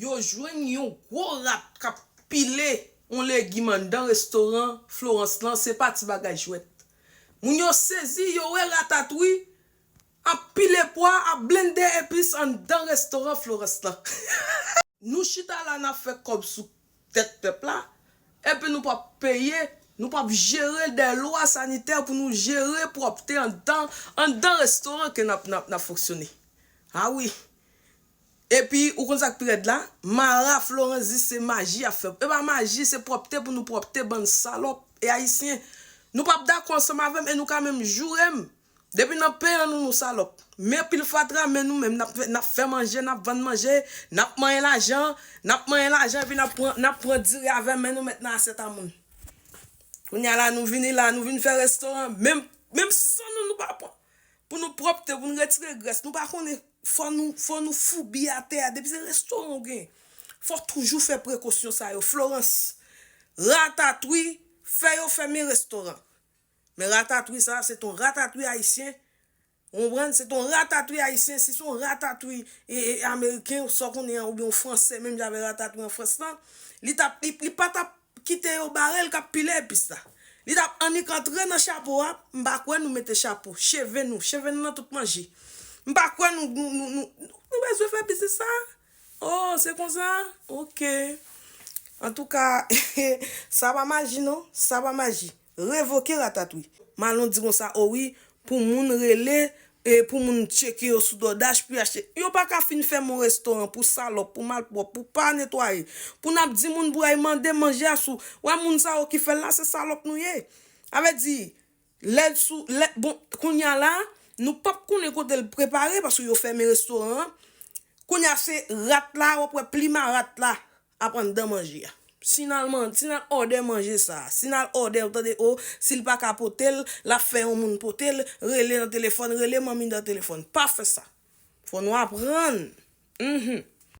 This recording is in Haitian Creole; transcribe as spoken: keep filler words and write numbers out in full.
Yo jwenn yon gwo rat k ap pile yon legim anndan restoran Florence lan, se pa ti bagay jwèt. Moun yo sezi, yo wè Ratatouille ap pile pwa, ap blende epis anndan restoran Florence lan. Nou chita la, n ap fè kòb sou tèt pèp la, epi nou p ap peye, nou p ap jere de lwa sanitè pou nou jere pwòpte anndan, anndan restoran ke n ap, n ap, n ap fonksyone. A wi. Epi, ou konn sa k pi rèd la? Mara Florence di se maji y ap fè. E pa maji, se pwòpte pou nou pwòpte, bann salòp e ayisyen. Nou p ap dakò ansanm avè m e nou ka menm joure m. Depi nan pen an nou, nou salòp. Men pil fatra, men nou menm, n ap fè, n ap fè manje, n ap vann manje, n ap manyen lajan, n ap manyen lajan, epi n ap pran, n ap pran diri avè men nou mèt nan asyèt a moun. Kounye a la, nou vini la, nou vin fè restoran, menm, menm san nou, nou pa pran. Pou nou pwòpte, pou nou retire grès, nou pa konnen, fò nou, fò nou foubi atè a, depi se restoran ou gen. Fò toujou fè prekosyon sa yo. Florence, Ratatouille, fè yo fèmen restoran. Men Ratatouille sa, se t on Ratatouille ayisyen. Ou konprann? Se t on Ratatouille ayisyen. Si se on Ratatouille e, e, ameriken, sa w konnen an, oubyen on fransè, menm jan avè Ratatouille an Frans lan, li t ap, li, li pa t ap kite yo bare l k ap pile epis la. Li t ap annik antre nan chapo a. M pa kwè nou mete chapo. Cheve nou, cheve nou nan tout manje. M pa kwè nou, nou, nou, nou, nou bezwen fè biznis sa. Oh, se konsa? Ok. Antouka, sa pa maji non, sa pa maji. Revoke Ratatouille. Malon di konsa, o wi, pou moun rele, e pou moun tcheke yo sou DoorDash pou y achte. Yo pa ka fin fèmen on restoran pou salòp, pou malpwòp, pou pa netwaye. Pou n ap di moun pou al mande manje a sou. Wè moun sa yo ki fè l la, se salòp nou ye. A vle di, lè sou, lè, bon, kounye a la, nou p ap konnen kote l prepare, paske yo fèmen restoran an. Kounye a se rat la, w ap wè plim a rat la ap anndan manje a. Si n al man-, si n al òdè manje sa, si n al òdè, ou tande, o, si l pa ka pote l, l ap fè yon moun pote l, rele nan telefòn, rele manmi nan telefòn. Pa fè sa. Fò nou aprann. Mhm.